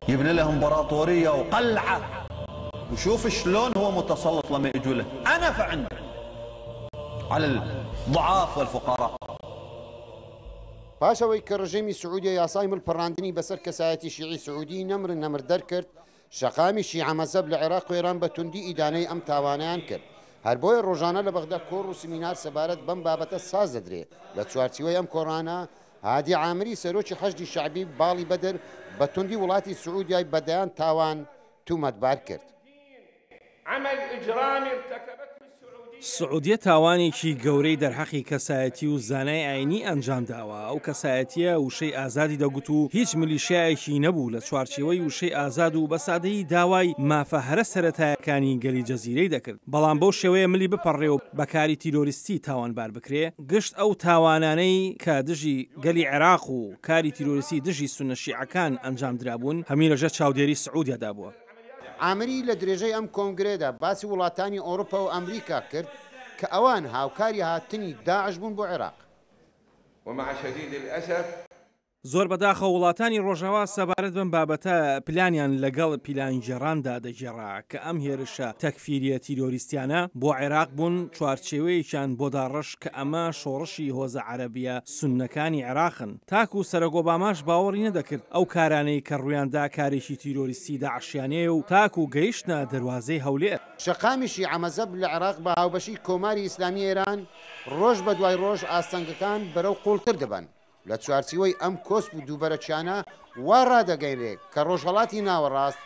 يبني له امبراطورية وقلعة وشوف شلون هو متسلط لما يجوا له أنف عنده على الضعاف والفقراء. پاش ئەوەی کە ڕژێمی سعودیە یاسای مل پەڕاندنی بەسەر کەسایەتی شیعی سعودی نەمر نەمر دەرکرد، شەقامی شیعە مەزهەب لە عێراق و ئێران بە توندی ئیدانەی ئەم تاوانەیان کرد. هەر بۆیە ڕۆژانە لە بەغدا کۆڕ و سمینار سەبارەت بەم بابەتە ساز دەدرێ. لە چوارچیوەی ئەم کۆڕانە، هادی عامری سەرۆکی حەشدی شەعبی باڵی بەدر بە توندی وڵاتی سعودیای بە دەیان تاوان تومەتبار کرد. سعودیە تاوانێکی گەورەی دەرحەقی کەسایەتی و زانای ئاینی ئەنجامداوە، ئەو کەسایەتیە وشەی ئازادی دەگوت و هیچ ملیشیایەکی نەبوو لە چوارچێوەی وشەی ئازاد و بە سادەیی داوای مافە هەرە سەرەتایەکانی گەلی جەزیرەی دەکرد، بەڵام بەو شێوەیە ملی بپەڕێ و بە کاری تیرۆریستی تاوانبار بکرێ، گشت ئەو تاوانانەی کە دژی گەلی عێراق و کاری تیرۆریستی دژی سوننە شیعەکان ئەنجامدرابوون هەمووی لەژێر چاودێری سعودیەدا بووە. عامری لە درێژەی ئەم کۆنگرەیەدا باسی وڵاتانی ئۆروپا و ئەمریکا کرد کە ئەوان هاوکاری هاتنی داعش بوون بۆ عێراق. ومع شدید الاسف. زۆر بەداخەوە وڵاتانی ڕۆژاوا سەبارەت بەم بابەتە پلانیان لەگەڵ پیلانگێڕاندا دەگێڕا کە ئەم هێرشە تەکفیریە تیرۆریستیانە بۆ عێراق بوون چوارچێوەیەکیان بۆ داڕشت کە ئەمە شۆڕشی هۆزە عەرەبیە سوننەکانی عێراقن تاکو سەرۆک ئۆباماش باوەڕی نەدەکرد ئەو کارانەی کە ڕوویاندا کارێکی تیرۆریستی داعشیانەیە و تاکو گەیشتنە دەروازەی هەولێر. شەقامی شیعە مەزهەب لە عێراق بە هاوبەشی کۆماری ئیسلامی ئێران ڕۆژ بە دوای ڕۆژ ئاستەنگەکان بەرەو قووڵتر دەبەن. لە چوارچیوەی ئەم کۆسپ و دووبەرەکیانە وا ڕادەگەینرێ کە ڕۆژهەڵاتی ناوەڕاست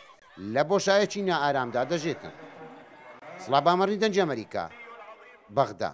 لە بۆشایەکی نائارامدا دەژێتن. سڵا بامەڕنی دەنگی ئەمەریکا، بەغدا.